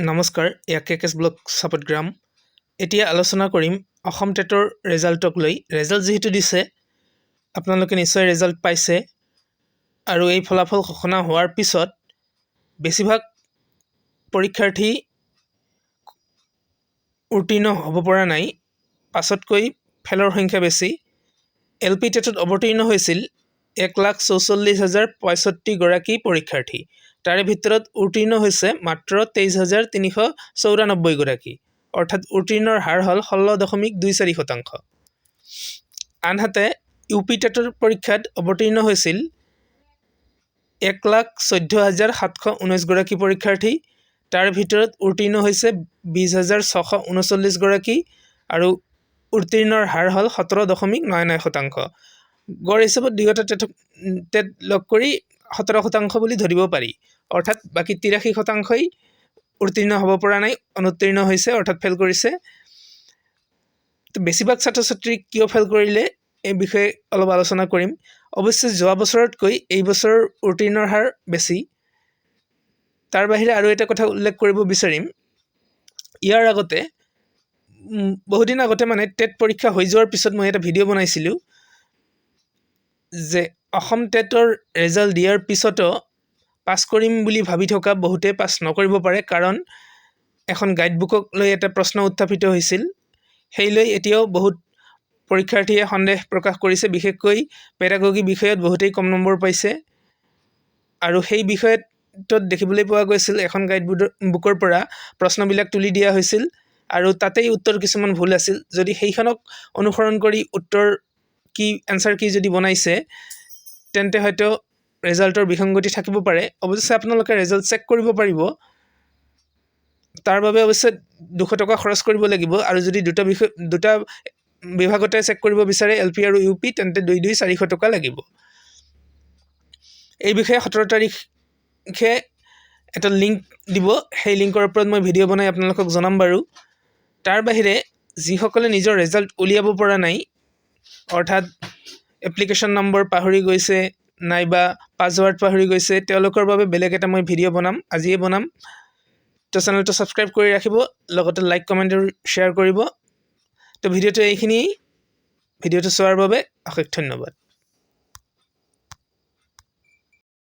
নমস্কাৰ, এয়া কে cash blog Sapatgram. এতিয়া আলোচনা কৰিম অসম টেটৰ ৰেজাল্টক লৈ। ৰেজাল্ট যিহেতু দিছে, আপোনালোকে নিশ্চয় ৰেজাল্ট পাইছে। আৰু এই ফলাফল ঘোষণা হোৱাৰ পিছত বেছিভাগ পৰীক্ষাৰ্থী উত্তীৰ্ণ হ'ব পৰা নাই, পাছতকৈ ফেইলৰ সংখ্যা বেছি। এল পি টেটত অৱতীৰ্ণ হৈছিল 1,44,065 গৰাকী পৰীক্ষাৰ্থী। তাৰে ভিতৰত উত্তীৰ্ণ হৈছে মাত্ৰ 23,394 গৰাকী, অৰ্থাৎ উত্তীৰ্ণৰ হাৰ হ'ল 16.24%। আনহাতে ইউ পি টেটৰ পৰীক্ষাত অৱতীৰ্ণ হৈছিল 1,14,719 গৰাকী পৰীক্ষাৰ্থী। তাৰ ভিতৰত উত্তীৰ্ণ হৈছে 20,639 গৰাকী আৰু উত্তীৰ্ণৰ হাৰ হ'ল 17.99%। গড় হিচাপত দুয়োটা টেট লগ কৰি 17% বুলি ধৰিব পাৰি। অৰ্থাৎ বাকী 83 শতাংশই উত্তীৰ্ণ হ'ব পৰা নাই, অনুত্তীৰ্ণ হৈছে, অৰ্থাৎ ফেইল কৰিছে। তো বেছিভাগ ছাত্ৰ ছাত্ৰী কিয় ফেইল কৰিলে, এই বিষয়ে অলপ আলোচনা কৰিম। অৱশ্যে যোৱা বছৰতকৈ এই বছৰ উত্তীৰ্ণৰ হাৰ বেছি। তাৰ বাহিৰে আৰু এটা কথা উল্লেখ কৰিব বিচাৰিম। ইয়াৰ আগতে, বহুদিন আগতে, মানে টেট পৰীক্ষা হৈ যোৱাৰ পিছত মই এটা ভিডিঅ' বনাইছিলোঁ যে অসম টেটৰ ৰেজাল্ট দিয়াৰ পিছতো পাছ কৰিম বুলি ভাবি থকা বহুতে পাছ নকৰিব পাৰে, কাৰণ এখন গাইডবুকক লৈ এটা প্ৰশ্ন উত্থাপিত হৈছিল। সেই লৈ এতিয়াও বহুত পৰীক্ষাৰ্থীয়ে সন্দেহ প্ৰকাশ কৰিছে। বিশেষকৈ পেডাগগী বিষয়ত বহুতেই কম নম্বৰ পাইছে আৰু সেই বিষয়টোত দেখিবলৈ পোৱা গৈছিল, এখন গাইড বুকৰ পৰা প্ৰশ্নবিলাক তুলি দিয়া হৈছিল আৰু তাতেই উত্তৰ কিছুমান ভুল আছিল। যদি সেইখনক অনুসৰণ কৰি উত্তৰ কি, এনচাৰ কি যদি বনাইছে, তেন্তে হয়তো ৰেজাল্টৰ বিসংগতি থাকিব পাৰে। অৱশ্যে আপোনালোকে ৰেজাল্ট চেক কৰিব পাৰিব। তাৰ বাবে অৱশ্যে 200 টকা খৰচ কৰিব লাগিব। আৰু যদি দুটা বিষয়, দুটা বিভাগতে চেক কৰিব বিচাৰে, এল পি আৰু ইউ পি, তেন্তে দুই দুই 400 টকা লাগিব। এই বিষয়ে 17 তাৰিখে এটা লিংক দিব। সেই লিংকৰ ওপৰত মই ভিডিঅ' বনাই আপোনালোকক জনাম বাৰু। তাৰ বাহিৰে যিসকলে নিজৰ ৰেজাল্ট উলিয়াব পৰা নাই, অৰ্থাৎ এপ্লিকেশ্যন নম্বৰ পাহৰি গৈছে নাইবা পাছৱাৰ্ড পাহৰি গৈছে, তেওঁলোকৰ বাবে বেলেগ এটা মই ভিডিঅ' বনাম, আজিয়ে বনাম। তো চেনেলটো ছাবস্ক্ৰাইব কৰি ৰাখিব, লগতে লাইক, কমেণ্ট আৰু শ্বেয়াৰ কৰিব। তো ভিডিঅ'টো এইখিনিয়েই। ভিডিঅ'টো চোৱাৰ বাবে অশেষ ধন্যবাদ।